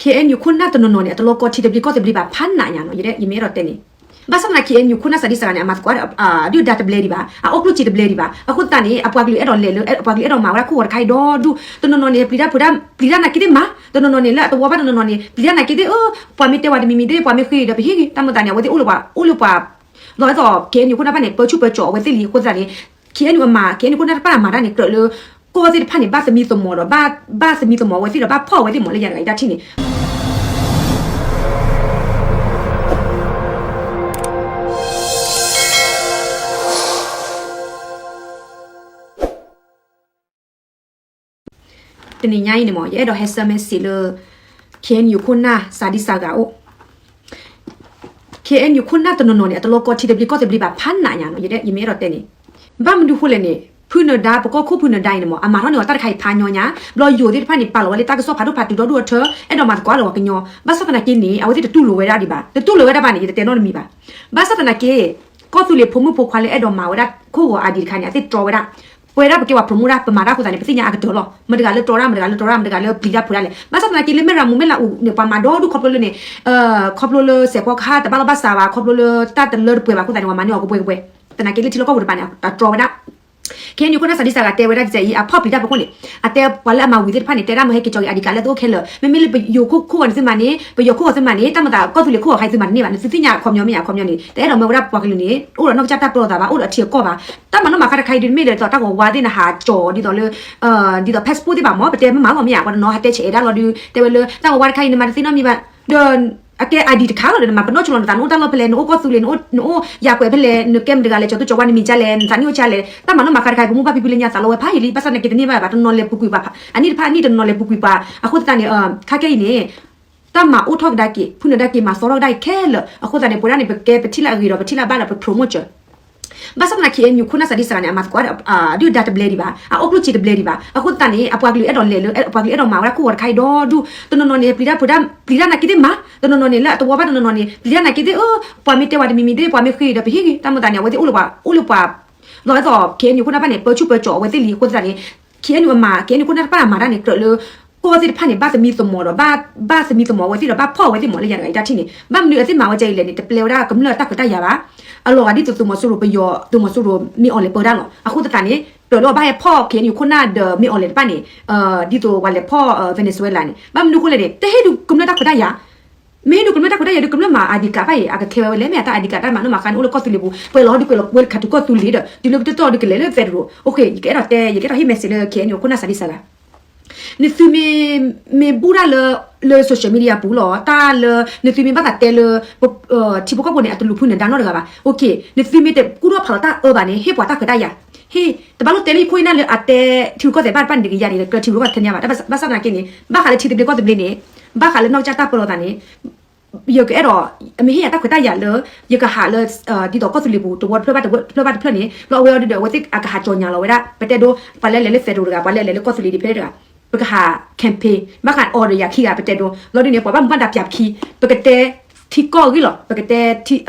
KNU ခိၣ်နၢ်တနီၤနီၤန့ၣ် အတလီၤကီထံတဘျ့ကီၢ်တဘျ့ဘၣ် ဖးနးညါနီၤ ယဲဒၣ် ယမ့ၢ်အဲၣ်ဒိးတဲန့ၣ်. ဘၣ်ဆၣ်သနာ်က့ KNU ခိၣ်နၢ်စၤဒံစၤဂၤန့ၣ် အမၤသကိးဒုၣ်ဒါတဘျဲဒံးဘၣ်, အအိၣ်ကျိၣ်စ့တဘျဲဒံးဘၣ်. အဃိသတးန့ၣ် အပှၤကလုာ်အဲၣ်ဒိးလဲၤလၢ ပှၤကလုာ်အဲၣ်ဒိးမၤဝဲဒၣ်ခိၣ်ဂီၤတခါအံၤဒီဒူၣ်, တနီၤနီၤန့ၣ် ပျံၤတၢ်ဖုးတၢ် ပျံၤတၢ်နာ်က့သ့ၣ်မး, တနီၤနီၤန့ၣ် လၢအသဝီဘၣ်တနီၤနီၤန့ၣ် ပျံၤတၢ်နာ်က့သ့ၣ် အၢ ပှၤမ့ၢ်တဲဝဲတမံၤမံၤသ့ၣ် ပှၤမ့ၢ်ဃ့ဒီးပဟ့ၣ်ဂ့ၤ တၢ်မၤသးန့ၣ် အဝဲသ့ၣ်အိၣ်လၢပှၤ အိၣ်လၢပှၤ လီၤဝဲသိး KNU ခိၣ်နၢ်တဖၣ်န့ၣ် ပၢဆူၣ်ပၢကၠီၤအဝဲသ့ၣ်လံ. အဃိသတးန့ၣ် KNU အမၤ KNU ခိၣ်နၢ်တဖၣ်အမၤတၢ်န့ၣ် ကြၢးလၢ ကီၢ်သ့ၣ်တဖၣ်န့ၣ် ဘၣ်သမံသမိးဒီး ဘၣ်သမံသမိးအဝဲသ့ၣ်ဒီး ဘၣ်ဖီၣ်အဝဲသ့ၣ်မး လၢယၤတဂၤအံၤတၢ်ထံၣ်န့ၣ် တနံၤညါအံၤန့ၣ်မး ယအဲၣ်ဒိးဟဲဆှၢ message လၢ KNU ခိၣ်နၢ်စၤဒံစၤဂၤအိၣ်. KNU ခိၣ်နၢ်တနီၤနီၤန့ၣ် အတလီၤကီထံတဘျ့ကီၢ်တဘျ့ဘၣ် ဖးနးညါနီၤ ယဲဒၣ် ယမ့ၢ်အဲၣ်ဒိးတဲန့ၣ်. ဘၣ်မနုၤဃိလဲၣ်န့ၣ် ဖုနဒါ ပကီၢ်ခိၣ်ဖုနဒါအံၤန့ၣ်မး အမၤထီၣ်န့ၢ်အီၤတၢ်တခါအံၤဖးညီညါ ဘျီယိၤသ့ၣ်တဖၣ်န့ၣ် ပာ်လီၤဝဲလၢတၢ်ကစီၣ်ဖးဒိၣ်ဖးတုၤဒီဒူၣ်အထၢ အဲၣ်ဒိးမၤသကိးလၢပှၤကညီ. ဘၣ်ဆၣ်သနာ်က့န့ၣ် အဝဲသ့ၣ်တတူၢ်လိာ်ဝဲဒၣ်ဒံးဘၣ်, တတူၢ်လိာ်ဝဲဒၣ်ဘၣ်န့ၣ် ယတတဲနီတမံၤဘၣ်. ဘၣ်ဆၣ်သနာ်က့ ကီၢ်သူလ့ၤဖိမုၣ်ဖိခွါလၢအဲၣ်ဒိးမၤဝဲဒၣ်ခိၣ်ဂီၤအါဒံးတခါန့ၣ် အသ့ၣ်တြီဝဲဒၣ် ပဝဲဒၣ်ပကဲပှၤ promote ဒၣ် ပမၤတၢ်အဃိသတးန့ၣ် ပသ့ၣ်ညါအကတၢၢ်လီၤ. မတၤတဂၤလၢတြီတၢ် မတၤတဂၤလၢတြီတၢ် မတၤတဂၤလၢပျံၤတၢ်ဖုးတၢ်လဲၣ်. ဘၣ်ဆၣ်သနာ်က့လၢမဲၢ်ရမူမဲၢ်လးအူန့ၣ် ပှၤမၤဒီဒူၣ်ခီဖျိလၢန့ၣ် ခီဖျိလၢစဲးဖီကဟၣ်တဘၣ်လီၢ်ဘၣ်စးဘၣ် ခီဖျိလၢတၢ်တလၢတပှဲၤဘၣ်အဃိသတးန့ၣ် ပှၤမၤန့ၢ်အီၤကပှဲၤကပှဲၤ. သနာ်က့လၢထံလီၢ်ကီၢ်ပူၤတပၤန့ၣ် အတြီဝဲဒၣ် KNU ခိၣ်နၢ်စၤဒံစၤဂၤတဲဝဲဒၣ်ဒ်အံၤ အဖီၣ်ပျံၤတၢ်ဖုးခိၣ်န့ၣ် အတဲပှၤလၢအမၤဝံၤသ့ၣ်တဖၣ်န့ၣ် တဲဒၣ်မ့ၢ်ဟဲက့ၤကၠီက့ၤအါဒံးကးလၢသုအိၣ်ခဲလၢာ် မ့မ့ၢ်လၢပယိၤခိၣ်ခိၣ်ဂီၤန့ၣ်သုမၤန့ၣ် ပယိၤခိၣ်ဂီၤသုမၤန့ၣ် တၢ်မၤသးကီၢ်သူလ့ၤခိၣ်ဂီၤခါအံၤသုမၤတန့ၢ်ဘၣ် နသုသ့ၣ်ညါအခီပညီမ့ၢ်ဧါ အခီပညီန့ၣ် တအဲၣ်ဒိးမၢဝဲဒၣ်ပှၤကလုာ်န့ၣ် အိၣ်ဒီးနီၢ်ကစၢ်တၢ်ပၢလီၤသးဘၣ် အိၣ်ဒီးအထံအကီၢ်ဘၣ်. တၢ်မၤနီၣ်မၤဃါတခါအံၤဒ်မ့ၢ်လၢဒ်သိးတၢ်ဂီၤဝါသ့ၣ် နဟးကၠီဒ်သိးလၢ ဒ်သိး passport သ့ၣ်ဘၣ်မ့ၢ် ပတဲမ့ၢ်မၤလီၤမ့ၢ်ဧါ ပှၤတနီၤဟးတဲဆဲးအဲၣ်ဒၣ်လီၤဒုး တဲဝဲလၢတၢ်ဂီၤဝါတခါအံၤ နမၤတသ့နီတမံၤဘၣ် ဒီး အကဲ ID တခါလီၤဒီး နမၤပနီၣ်ဆိလီၤနသး နအိၣ်တၢ်လီၢ်ဖဲလဲၣ် နအိၣ်ကီၢ်သူလ့ၤ နအိၣ်ယၤကွဲးဖဲလဲၣ် နကဲမတၤတဂၤလဲၣ် ကၠီၤသူကၠီၤဝါ နမံၤကဲလဲၣ် နသးနံၣ်အိၣ်ကဲလဲၣ် တၢ်မၤနီၣ်မၤဃါတခါအံၤ ပမိၢ်ပၢ်ဖံဖုလၢညါသးလီဝဲဖးယံာ်လံ ဘၣ်ဆၣ်သနာ်က့တန့ၢ်ဘၣ်ဘၣ် တနီၤလဲၤပူၤကွံာ်ပှၤ အနံၣ်တဖၣ်အနံၣ်တနီၤလဲၤပူၤကွံာ်ပှၤ အဃိသတးန့ၣ် ခါခဲအံၤန့ၣ် တၢ်မၤအိၣ်ထီၣ်ကဒါက့ၤ ဖုနဒါက့ၤမၤသီထီၣ်ကဒါက့ၤခဲလၢာ် အဃိသတးန့ၣ် ပဝဲဒၣ်န့ၣ် ပကဲပထံၣ်လၢအဂ့ၤဒီး ပထံၣ်လၢအဘၣ်ဒီး ပ promote စၢၤ ဘၣ်ဆၣ်သနာ်က့ KNU ခိၣ်နၢ်စၤဒံစၤဂၤန့ၣ် အမၤသကိးဒုၣ်ဒါတဘျဲဒံးဘၣ်, အအိၣ်ကျိၣ်စ့တဘျဲဒံးဘၣ်. အဃိသတးန့ၣ် အပှၤကလုာ်အဲၣ်ဒိးလဲၤလၢ ပှၤကလုာ်အဲၣ်ဒိးမၤဝဲဒၣ်ခိၣ်ဂီၤတခါအံၤဒီဒူၣ်, တနီၤနီၤန့ၣ် ပျံၤတၢ်ဖုးတၢ် ပျံၤတၢ်နာ်က့သ့ၣ်မး, တနီၤနီၤန့ၣ် လၢအသဝီဘၣ်တနီၤနီၤန့ၣ် ပျံၤတၢ်နာ်က့သ့ၣ် အၢ ပှၤမ့ၢ်တဲဝဲတမံၤမံၤသ့ၣ် ပှၤမ့ၢ်ဃ့ဒီးပဟ့ၣ်ဂ့ၤ တၢ်မၤသးန့ၣ် အဝဲသ့ၣ်အိၣ်လၢပှၤ အိၣ်လၢပှၤ လီၤဝဲသိး KNU ခိၣ်နၢ်တဖၣ်န့ၣ် ပၢဆူၣ်ပၢကၠီၤအဝဲသ့ၣ်လံ. အဃိသတးန့ၣ် KNU အမၤ KNU ခိၣ်နၢ်တဖၣ်အမၤတၢ်န့ၣ် ကြၢးလၢ ကီၢ်သ့ၣ်တဖၣ်န့ၣ် ဘၣ်သမံသမိးဒီး ဘၣ်သမံသမိးအဝဲသ့ၣ်ဒီး ဘၣ်ဖီၣ်အဝဲသ့ၣ်မး လၢယၤတဂၤအံၤတၢ်ထံၣ်န့ၣ် ဘၣ်မနုၤအသ့ၣ်မၤဝဲဒ်အံၤလဲၣ်န့ၣ် တပျဲဝဲဒၣ်ကမျၢၢ်တၢ်ခွဲးတၢ်ယာ်ဘၣ်. အလီၤဂာ်ဒ်သိးသုးမီၤစိရိၤပယီၤ သုးမီၤစိရိၤမ့ၢ်အီၤလဲၤပၢတၢ်လီၤ. အဃိသတးန့ၣ် ကြၢးလၢအဘၣ်ဟဲဖီၣ် KNU ခိၣ်နၢ်ဒီးမ့ၢ်အီၤလဲၤတဖၣ်န့ၣ် ဒ်သိးပှၤလဲၤဖီၣ် Venezuela န့ၣ် ဘၣ်မနုၤအဃိလဲၣ်န့ၣ် တဟ့ၣ်ဒုးကမျၢၢ်တၢ်ခွဲးတၢ်ယာ် မ့ၢ်ဟ့ၣ်ဒုးကမျၢၢ်တၢ်ခွဲးတၢ်ယာ်ဒုး ကမျၢၢ်မၤ ID card တဖၣ်အံၤ အကခဲဝဲဝဲလဲၣ် မ့ၢ်အတၢ် ID card တၢ်မၤနီၣ်မၤဃါန့ၣ် အိၣ်လၢကီၢ်သူလ့ၤပူၤ ပှဲၤလီၤဟီဒုးပှဲၤလီၤဝဲခးတုၤကီၢ်သူလ့ၤဒီး တုၤလၢပတတီၢ်ဒုးကလဲၤလၢ federal အိၣ်ဃ့ ယကအဲၣ်ဒိးတဲ ယကအဲၣ်ဒိးဟ့ၣ် message လၢ KNU ခိၣ်နၢ်စၤဒံစၤဂၤ နသုမ့ၢ် မ့ၢ်ဘူၣ်တၢ်လၢ လၢ social media ပူၤလီၤ တၢ်လၢ နသုမ့ၢ်ဘၣ်သးတဲလၢ ထံဖိကီၢ်ဖိန့ၣ် အတလူၤဖုနဒါနီတဂၤဘၣ် အိၣ်ဃ့ နသုမ့ၢ်တကူၣ်ထီၣ်ဖးလီၤတၢ်အၢဘၣ်န့ၣ် ဟ့ၣ်ပှၤတၢ်ခွဲးတၢ်ယာ် ဟ့ၣ် တဘၣ်လိၣ်တဲလၢယခိၣ်ယနၢ်လၢအတဲ ထံရူၢ်ကီၢ်သဲးဘၣ်တဖၣ်န့ၣ် တကယၤန့ၣ် ကြၢးထံရူၢ်ကီၢ်သဲးညါဘၣ် ဘၣ်ဆၣ်သနာ်က့န့ၣ် ဘၣ်ဃးလၢထံသဘျ့ကီၢ်သဘျ့န့ၣ် ဘၣ်ဃးလၢနီၢ်ကစၢ်တၢ်ပၢလီၤသးန့ၣ် ယကအဲၣ်ဒိး မ့ၢ်ဟ့ၣ်ယၤတၢ်ခွဲးတၢ်ယာ်လၢ ယကဟးလၢ ဒ်သိးကီၢ်သူလ့ၤပူၤ တဝီတဖျၢၣ်ဘၣ်တဖျၢၣ်ဘၣ်တဖျၢၣ်န့ၣ် ဘျီအဝဲအီၤဒုးဒီး အဝဲသ့ၣ်အကဟးကၠီၤညါလီၤဝဲဒၣ် ပတဲဒိ ပှၤလၢလဲၤလၢ federal တဂၤ ပှၤလၢလဲၤလၢကီၢ်သူလ့ၤ independent တဂၤ ပကဟး campaign ဘၣ်ဃးအီၤဒီးယၤခံဂၤ ပတဲဒိ လီၤဒုးန့ၣ် ပှၤဘၣ်မူဘၣ်ဒါပၠးပခံ ပကတဲထံကီၢ်ဂ့ၢ်လီၤ ပကတဲ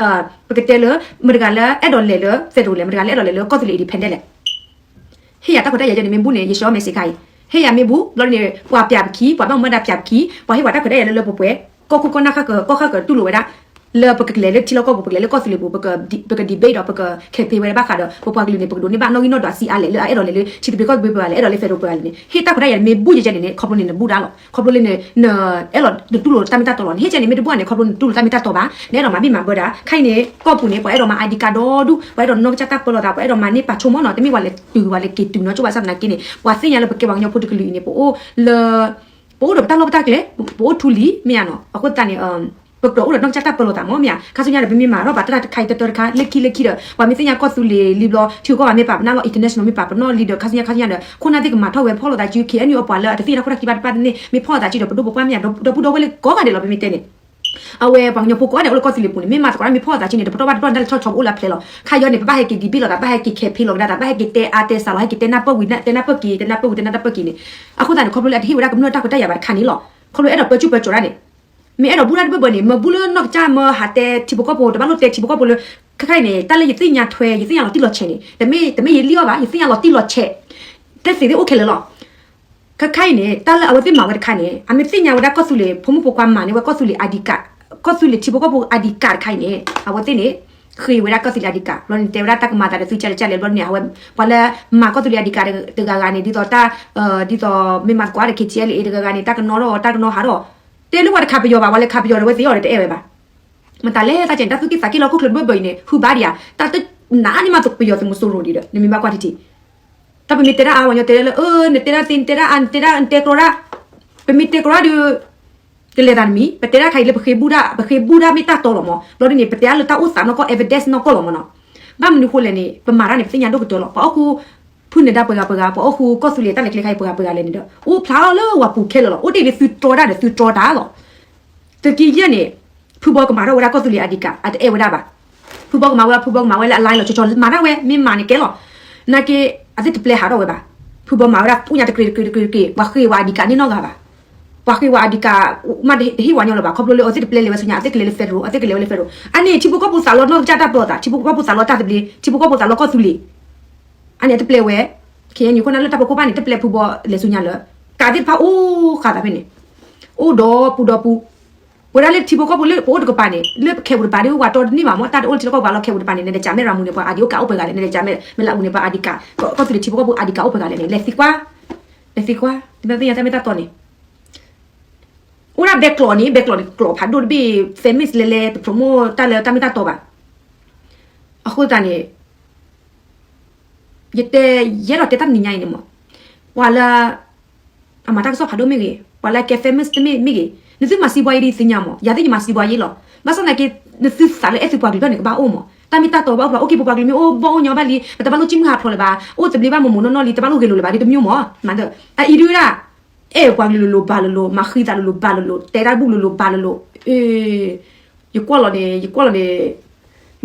ပကတဲလၢ မတၤတဂၤလၢအဲၣ်ဒိးလဲၤလၢ federal လဲၣ် မတၤတဂၤလၢအဲၣ်ဒိးလဲၤလၢကီၢ်သူလ့ၤ independent လဲၣ် ဟ့ၣ်ယၤတၢ်ခွဲးတၢ်ယာ်ယဲန့ၣ် မ့ၢ်ဘူၣ်န့ၣ် ယဆှၢအီၤ message ခါအံၤ ဟ့ၣ်ယၤမ့ၢ်ဘူၣ် ဘျီဒုးန့ၣ် ပှၤပၠးပခံ ပှၤဘၣ်မူဘၣ်ဒါပၠးပခံ ပှၤဟ့ၣ်ပှၤတၢ်ခွဲးတၢ်ယာ်လၢလၢပှဲၤပှဲၤ ကီၢ်ခိၣ်ကီၢ်နၢ်ဃၣ်ဃၢၤ ကီၢ်ဃၣ်ဃၢၤတူၢ်လိာ်ဝဲဒၣ် လၢပကလဲၤလၢထံလီၢ်ကီၢ်ပူၤ ပကလဲၤလၢကီၢ်သူလ့ၤပူၤ ပက debate ဒီး ပက campaign ဝဲဒၣ်ဘၣ်ဃးဒီး ပပှၤကလုာ်န့ၣ် ပကဒိးန့ၢ်ဘၣ်နီၣ်ဂံၢ်နီၣ်ဒွးဆံးအါလဲၣ် လၢအအဲၣ်ဒိးလဲၤလၢထံသဘျ့ကီၢ်သဘျ့ပှဲၤဂၤလဲၣ် အဲၣ်ဒိးလၢ federal ပှဲၤဂၤလဲၣ်န့ၣ် ဟ့ၣ်တၢ်ခွဲးတၢ်ယာ်န့ၣ် မ့ၢ်ဘူၣ်ယဲန့ၣ်န့ၣ် ခီဖျိန့ၣ် နဘူၣ်ဒါလီၤ ခီဖျိလၢန့ၣ် န အဲၣ်ဒိးနတူၢ်လိာ်တၢ်မ့ၢ်တၢ်တီလီၤ နဟ့ၣ်ကဲန့ၣ် မ့ၢ်တဘူၣ်န့ၣ် ခီဖျိနတူၢ်လိာ်တၢ်မ့ၢ်တၢ်တီဘၣ် နအဲၣ်ဒိးမၤဘံၣ်မၤဘၢဒၣ် ခဲအံၤန့ၣ် ကီၢ်ပူၤန့ၣ် ပှၤအဲၣ်ဒိးမၤ ID card ဒီဒူၣ် ပှၤအဲၣ်ဒိးနီၢ်ကစၢ်တၢ်ပၢလီၤသး ပှၤအဲၣ်ဒိးမၤန့ၢ်ပာ်ဆိကမိၣ်နီၤ တမ့ၢ်ပှၤလဲၤတုၤ ပှၤလဲၤက့ၤတုၤနီၤကၠိဘၣ်ဆၣ်သနာ်က့န့ၣ် ပှၤသ့ၣ်ညါလၢပကဲပှၤကညီဖိတကလုာ်အံၤန့ၣ် ပအိၣ်လၢ ပအိၣ်ဒီးပတၢ်လီၢ်ပတၢ်ကျဲ ပအိၣ်ထူလံ မ့ၢ်ဧါနီၤ အဃိသတးန့ၣ် ပကြၢးအိၣ်ဒီးနီၢ်ကစၢ်တၢ်ပၢလီၤသးမ့ၢ်မ့ၢ်ဧါ ခါဆူညါဒီး ပမ့ၢ်မၤထီၣ်ဘၣ်တၢ်တခါအံၤတတၢတခါ လၢခံလၢခံဒီး ပှၤမ့ၢ်သ့ၣ်ညါကီၢ်သူလ့ၤလံဘျီ ထံဂုၤကီၢ်ဂၤမ့ၢ်ပာ်ပနီၣ်လီၤ international မ့ၢ်ပာ်ပနီၣ်လံဒီး ခါဆူညါခါဆူညါဒီး ခိၣ်နၢ်သ့ၣ်ကမၤထီၣ်ဝဲဖီၣ်လိာ်သးစု KNU အပှၤလၢအတသ့ၣ်ညါတၢ်ခိၣ်တၢ်ခံဘၣ်တဖၣ်န့ၣ် မ့ၢ်ဖီၣ်လိာ်သးစုဒီး ပဒိၣ်ပပှၢ်မ့ၢ်ဧါ ဒီပုၢ်ဒီဝဲၢ်လၢကိးဂၤဒဲးလီၤ ပမ့ၢ်တဲန့ၣ် အဝဲပှၤကညီဖိကိးဂၤဒဲးအိၣ်လၢကီၢ်သူလ့ၤပူၤန့ၣ် မ့ၢ်မၤသကိးတၢ်မ့ၢ်ဖီၣ်လိာ်သးစုန့ၣ် တပတီၢ်ဘၣ်တပတီၢ် တၢ်လဲၤထီၣ်ဆီပအိၣ်လၢအဖျဲလီၤ. ခါယီန့ၣ် ပဘၣ်ဟဲက့ၤ debate လိာ်သး ဘၣ်ဟဲက့ၤ campaign လိာ်ကဒါသး ဘၣ်ဟဲက့ၤတဲအါတဲစှၤလီၤ ဟဲက့ၤတဲနၢ်ပၢၢ်ဝံၤ တဲနၢ်ပၢၢ်က့ၤ တဲနၢ်ပၢၢ်က့ၤ တဲနၢ်ပၢၢ်က့ၤန့ၣ် အဃိသတးန့ၣ် ခီဖျိလၢအတဟ့ၣ်ဝဲဒၣ်ကမျၢၢ်တၢ်ခွဲးတၢ်ယာ်ဘၣ်တခါန့ၣ်လီၤ. ခီဖျိအဲၣ်ဒိးပၢဆူၣ်ပၢကၠီၤဒၣ်န့ၣ် မ့ၢ်အဲၣ်ဒိးဘူၣ်ဒၣ်တဘၢၣ်ဘၢၣ်န့ၣ် မ့ၢ်ဘူၣ်လၢနီၢ်ကစၢ်မ့ၢ်ဟးတဲထံဖိကီၢ်ဖိ တဘၣ်လိၣ်တဲထံဖိကီၢ်ဖိလၢ ခဲခါအံၤန့ၣ် တၢ်လၢယသ့ၣ်ညါထွဲ ယသ့ၣ်ညါလီၤတံၢ်လီၤဆဲးန့ၣ် တမ့ၢ် တမ့ၢ်ယလံၣ်အီၣ်ဘၣ် ယသ့ၣ်ညါလီၤတံၢ်လီၤဆဲး တၢ်သ့ၣ်သ့ၣ်အိၣ်ခဲလၢာ်လီၤ. ခဲခါအံၤန့ၣ် တၢ်လၢအဝဲသ့ၣ်မၤဝဲတခါန့ၣ် အမ့ၢ်သ့ၣ်ညါဝဲဒၣ်ကီၢ်သူလ့ၤ ဖိမုၣ်ဖိခွါမၤန့ၢ်ဝဲကီၢ်သူလ့ၤ ID card, ကီၢ်သူလ့ၤထံဖိကီၢ်ဖိ ID card တခါအံၤန့ၣ် အဝဲသ့ၣ်န့ၣ် ဃ့ဝဲဒၣ်ကီၢ်သူလ့ၤ ID card ဘျီန့ၣ်တဲဝဲဒၣ်တၢ်ကမၤသးဒီးသုကလဲၣ်ကလဲၣ် ဘျီန့ၣ် အဝဲ ပှၤလၢမၤကီၢ်သူလ့ၤ ID card တဂၤဂၤန့ၣ် ဒ်သိးတၢ် ဒ်သိးမ့ၢ်မၤသကိးဒီး KTLA တဂၤဂၤန့ၣ် တၢ်ကနီထီၣ်တၢ်ကနီဟးထီၣ် တဲလၢပှၤတခါပယီၤဘၣ် ပှၤလဲၤခးပယီၤဒီး အဝဲသ့ၣ်အီၤဒီးတအဲၣ်ဝဲဘၣ်. မတၤလဲၣ် တၢ်ကဲန့ၣ် တၢ်သူၣ်က့ၣ်သးက့ၣ်လီၤ ခိၣ်ချၢဘၢဘၢအံၤန့ၣ် ဟုၣ်ဘါဒံးဧါ, တၢ်တနာ်န့ၢ်မး ပယီၤသုးမီၤစိရိၤဒံးဒီး နမ့ၢ်ဘၣ်ကွၢ်ထံထံ တၢ်ပမ့ၢ်တဲဒၣ်အါ ပှၤကညီတဲလၢ အၢ နတဲဒၣ်သ့ နတဲဒၣ်အါ နတဲဒၣ် နတဲကြီဒၣ်, ပမ့ၢ်တဲကြီဒၣ်ဒီး ကလဲၤသးတမံၤ ပတဲဒၣ်ခါအံၤလၢပဃ့ဘူၣ်ဒၣ် ပဃ့ဘူၣ်ဒၣ်မ့ၢ်တၢ်တီလီၤမး, ဘျီဒ်န့ၣ် ပတဲအါလၢတၢ်အိၣ်သးနီၢ်ကီၢ် evidence နီၢ်ကီၢ်လီၤမးနီၤ. ဘၣ်မနုၤဃိလဲၣ်န့ၣ် ပမၤတၢ်န့ၣ် ပသ့ၣ်ညါဒိၣ်ကတၢၢ်လီၤ. ပှၤအိၣ်ဃူ ဖုၣ်နဒါပှဲၤဂၤပှဲၤဂၤ ပှၤအိၣ်ဃူကီၢ်သူလ့ၤတၢ်လဲၤကျဲခါအံၤပှဲၤဂၤပှဲၤဂၤလဲၣ်န့ၣ်ဒီး အိၣ်ဖျါလၢဝၤပူၤခဲလၢာ်လီၤ. အိၣ်တ့ၢ်လၢသုတြီတၢ်ဒီးသုတြီတၢ်လီၤ. သုးက့ယဲၢ်န့ၣ် ဖုဘီကမၤထီၣ်ဝဲဒၣ်ကီၢ်သူလ့ၤ ID card အတအဲၣ်ဝဲဒၣ်ဘၣ်. ဖုဘီကမၤဝဲဒၣ် ဖုဘီကမၤဝဲလၢအ line လီၤ ကၠီကၠီ မၤဒၣ်ဝဲ မ့ၢ်မၤန့ၣ်ကဲလီၤ. နာ်က့ အသ့ၣ်တပျဲဟးထီၣ်ဝဲဘၣ်. ဖုဘီမၤဝဲဒၣ် အိၣ်ညါတကြ့းတကြ့းတကြ့း ပှၤဃ့ဝဲ ID card န့ၢ်နီတဂၤဘၣ်. ပှၤဃ့ဝဲ ID card မ့ၢ်တဟ့ၣ်ဝဲညီလၢၤဘၣ် ခီဖျိလၢအသ့ၣ်တပျဲလဲၤဝဲဆူညါ အသ့ၣ်ကလဲၤလၢ federal အသ့ၣ်ကလဲၤဝဲလၢ federal အန့ၣ် ထံဖိကီၢ်ဖိသးလီနီၢ်ကစၢ်တၢ်ပၢအသး ထံဖိကီၢ်ဖိသးလီတၢ်သဘျ့ ထံဖိကီၢ်ဖိသးလီကီၢ်သူလ့ၤ အန့ၣ်အတပျဲဝဲ KNU ခိၣ်နၢ်လၢတၢ်ဖိခိၣ်ဘၣ်န့ၣ် တပျဲဖုဘီလဲၤဆူညါလၢ ကးသ့ၣ်တဖၣ်အိၣ်ဃာ်သးဖဲန့ၣ် အိၣ်ဒီးပူၤဒီးပူၤ ပဝဲဒၣ်လၢထံဖိကီၢ်ဖိလၢပအိၣ်တကပၤန့ၣ် လၢပခဲပူၤတပၤဒ်ဝဲတီတန့ၢ်ဘၣ်မ့ၢ် တၢ်တအိၣ်လၢထံဖိကီၢ်ဖိလၢခဲပူၤတပၤန့ၣ် နလဲၤကးမ့ၢ်ရၤမူန့ၣ် ပှၤ ID အိၣ်ကးအိၣ်ပှဲၤဂၤလဲၣ် နလဲၤကးမ့ၢ်မ့ၢ်လၢအူန့ၣ် ပှၤ ID card ကီၢ်သူလ့ၤထံဖိကီၢ်ဖိ ID card အိၣ်ပှဲၤဂၤလဲၣ်န့ၣ် လဲၤသံကွၢ် လဲၤသံကွၢ် တမ့ၢ်သ့ၣ်ညါတၢ်မ့ၢ်တၢ်တီန့ၣ် အိၣ်ဒၣ်ဘဲကျိာ်န့ၣ် ဘဲကျိာ်န့ၣ် ကျိာ်ဖးဒိၣ်တဘ့ၣ် famous လဲၤလဲၤ တ promote တၢ်လၢတၢ်မ့ၢ်တၢ်တီဘၣ်. အဃိသတးန့ၣ် ယတဲ ယအဲၣ်ဒိးတဲတၢ်တနံၤညါအံၤန့ၣ်မး ပှၤလၢ အမၤတၢ်ကစီၣ်ဖးဒိၣ်မ့ၢ်ဂ့ၤ ပှၤလၢကဲ famous တမ့ၢ်မ့ၢ်ဂ့ၤ နသုမၤစံးဘှါယဲဒ်သ့ၣ်ညါမး ယၤသ့ၣ်ယမၤစံးဘှါယဲလီၤ. ဘၣ်ဆၣ်သနာ်က့ နသုသးလၢအဲၣ်သုပှၤကလုာ်ဘျီန့ၣ် ကဘၣ်အိၣ်မး တၢ်မ့ၢ်တၢ်တီဘၣ်အိၣ်ဖျါ အိၣ်က့ၤပပှၤကလုာ်မ့ၢ်အိၣ်ဘီၣ်အိၣ်ညီဘၣ်လံ ပတဘၣ်လိၣ်စံၣ်မုၢ်ဟးဖျိးလၢၤဘၣ် အိၣ်သဘျ့ဘၣ်မိၢ်မိၢ်နီၢ်နီၢ်လံ တဘၣ်လိၣ်ဂဲၤလိာ်လၢၤဘၣ် ဒ်တမံၤမး အအံၤဒုဒၣ် အဲၣ်ပှၤကလုာ်လိၤလိၤဘၣ်လိၤလိၤ မၤဃံသးလိၤလိၤဘၣ်လိၤလိၤ တဲတၢ်ဘူၣ်လိၤလိၤဘၣ်လိၤလိၤ ယကွၢ်လီၤန့ၣ် ယကွၢ်လီၤန့ၣ်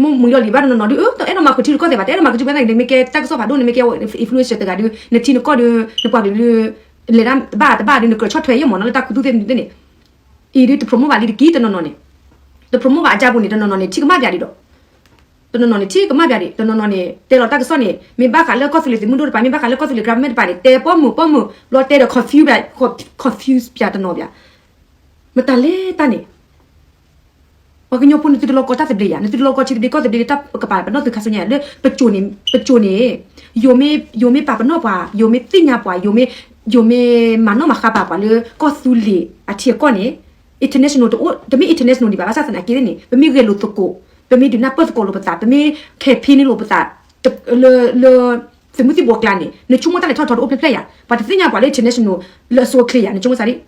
မ့ၢ်မုၢ်လီၤလံၤဘၣ်တနီၤနီၤဒု တအဲၣ်ဒိးမၤဃုာ်ထံရူၢ်ကီၢ်သဲးဘၣ် တအဲၣ်ဒိးမၤဃုာ်ထံရူၢ်ကီၢ်သဲး နမ့ၢ်ကဲတၢ်ကစီၣ်ဖးဒိၣ် နမ့ၢ်ကဲ influencer တဂၤဒု နထံနကီၢ်ဒု နပှၤကလုာ်ဒု လဲၤတၢ်တဘၣ်တဘၣ်ဒု နကြၢးဆီၣ်ထွဲယဲၢ်မးနီၤ လၢတၢ်ခူသူၣ်သ့ၣ်မနုၤသ့ၣ်န့ၣ် အံၤဒု တ promote ဘၣ်လံတက့ၢ်တနီၤနီၤန့ၣ် တ promote ဘၣ်အကါပူၤန့ၣ် တနီၤနီၤန့ၣ် ထံကမၣ်ပၠးဒံးဒီး တနီၤနီၤန့ၣ် ထံကမၣ်ပၠးဒံး တနီၤနီၤန့ၣ် တဲလီၤတၢ်ကစီၣ်န့ၣ် မ့ၢ်ဘၣ်ဃးလၢကီၢ်သူလ့ၤသုးမုၢ်ဒိၣ်တပၤ မ့ၢ်ဘၣ်ဃးလၢကီၢ်သူလ့ၤ government တပၤန့ၣ် တဲပိာ်မုၣ်ပိာ်မုၣ် ဘျီတဲဒီး confuse ပၠး confuse ပၠးတနီၤပၠး မတၤလဲၣ်တၢ်န့ၣ် ပှၤကညီဖိနသုတလီၤကီတၢ်သဘျ့ယၤ နသုတလီၤကီထံသဘျ့ကီၢ်သဘျ့လၢတၢ်ကပၤ ပနီၢ်သုခါဆူညါလၢ ပစိၤန့ၣ် ပစိၤန့ၣ် ယိၤမ့ၢ် ယိၤမ့ၢ်ပာ်ပနီၣ်ပှၤ ယိၤမ့ၢ်သ့ၣ်ညါပှၤ ယိၤမ့ၢ် ယိၤမ့ၢ်မၤနီၣ်မၤဃါပာ်ပှၤလၢကီၢ်သူလ့ၤအထံအကီၢ်န့ၣ် international တအိၣ် တမ့ၢ် international ဒံးဘၣ် ဘၣ်ဆၣ်သနာ်က့န့ၣ် ပမ့ၢ်ဂဲၤလိာ်သကိး ပမ့ၢ်ဒုးနၢ်ပၢၢ်သကိးလိာ်ပသး ပမ့ၢ် campaign န့ၢ်လိာ်ပသး လၢ လၢ သုးမုၢ်သံၣ်ဘိအကျါန့ၣ် နဆိကမိၣ်တၢ်လဲၤထီၣ်ထီတအိၣ်ဖျဲၣ်ဖျဲၣ်ယၤ ပှၤတသ့ၣ်ညါပှၤလၢ international လၢအဆိအချ့ယၤ နဆိကမိၣ်စၢ်ဒ်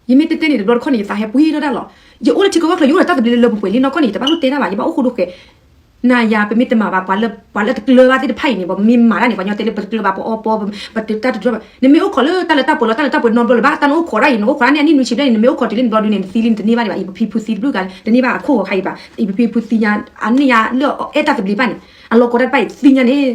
ယမ့ၢ်တဲတဲန့ၣ် တဘျီတခီၣ်န့ၣ် ယသးဟဲပှ့ၤထီၣ်ဒၣ်လီၤ. ယအိၣ်လၢထံကီၢ်ဝဲကျိၤ ယအိၣ်ဒီးတၢ်သဘျ့လၢလၢပှဲၤပှဲၤလံနီၢ်ကီၢ်န့ၣ် ယတဘၣ်လိၣ်တဲတၢ်ဘၣ် ယဘၣ်အိၣ်ဃိဒိဃဲၤ နၤယၤ ပမ့ၢ်တမၤဘၣ် ပှၤလၢ ပှၤလၢတကျၢၤဘၣ်သ့ၣ်တဖၣ်အံၤန့ၣ် ပမ့ၢ်မၤတၢ်န့ၣ် ပှၤကညီတဲလၢပတကျၢၤဘၣ် ပအီပီ ပတတၢ်တကျၢၤဘၣ် နမ့ၢ်အိၣ်ခိးလၢတၢ်လၢတၢ်ပှဲၤလီၤ တၢ်လၢတၢ်ပှဲၤနီတဘျီလၢၤဘၣ် တၢ်နအိၣ်ခိးဒၣ်အံၤ နအိၣ်ခိးဒၣ်န့ၣ် အနံၣ်နွံဆံဘျဲၣ်န့ၣ် နမ့ၢ်အိၣ်ခိးတုၤလၢနဘျီဒုန့ၣ် နသံလံ နတန့ၢ်ဘၣ်ဒံးဘၣ် ယပဖံဖုသံတဘျုးဂၤ တန့ၢ်ဘၣ်အခိၣ်ဂီၤခါအံၤဘၣ် ယပဖံဖုသံညါ အန့ၣ်ညါလၢအဲၣ်တၢ်သဘျ့ဘၣ်န့ၣ် အလီၤကီတၢ်တဖၣ်အံၤသံညါန့ၣ်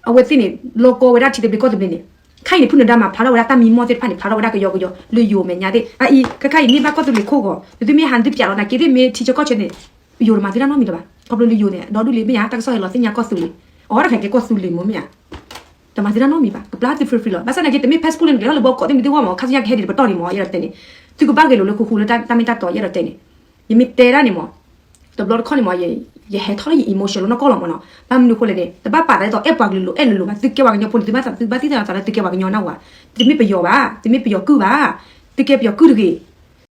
အဝဲသ့ၣ်န့ၣ် လီၤကီဝဲဒၣ်ထံသဘျ့ကီၢ်သဘျ့န့ၣ် ခဲအံၤန့ၣ် ဖုၣ်နဒါမၤဖျါထီၣ်ဝဲဒၣ်တၢ်မံမီၢ်သ့ၣ်တဖၣ်န့ၣ် ဖျါထီၣ်ဝဲဒၣ်ကယီကယီ လၢယိၤမဲာ်ညါသ့ၣ် အအံၤ ခဲခါအံၤန့ၢ်ဘၣ်ကီၢ်သူလ့ၤခိၣ်ဂီၤ နသုမ့ၢ်ဟးနသုပၠးလီၤနာ်က့သ့ၣ် မ့ၢ်ထံဆၢကီၢ်ဆၢန့ၣ် ယိၤတမၤသ့တၢ်နီတမံၤလၢၤဘၣ် ခီဖျိလၢယိၤန့ၣ် ဒီဒူၣ်လံမ့ၢ်ဧါ တၢ်ကစီၣ်ဟဲလီၤသ့ၣ်ညါကီၢ်သူလ့ၤ အီၤတၢ်ခဲကဲကီၢ်သူလ့ၤမ့ၢ်မ့ၢ်ဧါ တမၤသ့တၢ်နီတမံၤဘၣ် ကဘျါသု free free လီၤ ဘၣ်ဆၣ်နာ်က့ တမ့ၢ် passport လၢနကလဲၤထီၣ်လၢဘီကီးသ့ၣ်မနုၤသ့ၣ်ဝဲမ့ၢ် ခါဆူညါကဟဲဒံးပတီၢ်န့ၣ်မ့ၢ် ယအဲၣ်ဒိးတဲန့ၣ် သုကဘၣ်ဂဲၤလိာ်လၢဃူဃူလၢတၢ်မ့ၢ်တၢ်တီ ယအဲၣ်ဒိးတဲန့ၣ် ယမ့ၢ်တဲဒၣ်န့ၣ်မ့ၢ် တဘျီတခီၣ်န့ၣ်မ့ၢ် ယဟဲထီၣ်လၢယ emotion လီၤနီၢ်ကီၢ်လီၤမ့ၢ်နီၤ ဘၣ်မနုၤဃိလဲၣ်န့ၣ် တဘၣ်ပာ်သးဒ်သိးအဲၣ်ပှၤကလုာ်လိၤ အဲၣ်လိၤလိၤဘၣ် သုကဲပှၤကညီဖိန့ၣ် သုဘၣ်သး သုဘၣ်သံသးသးလၢသုကဲပှၤကညီနၢ်ဟူဧါ သုမ့ၢ်ပယီၤဘၣ် သုမ့ၢ်ပယီၤကုၢ်ဘၣ် သုကဲပယီၤကုၢ်တဂ့ၤ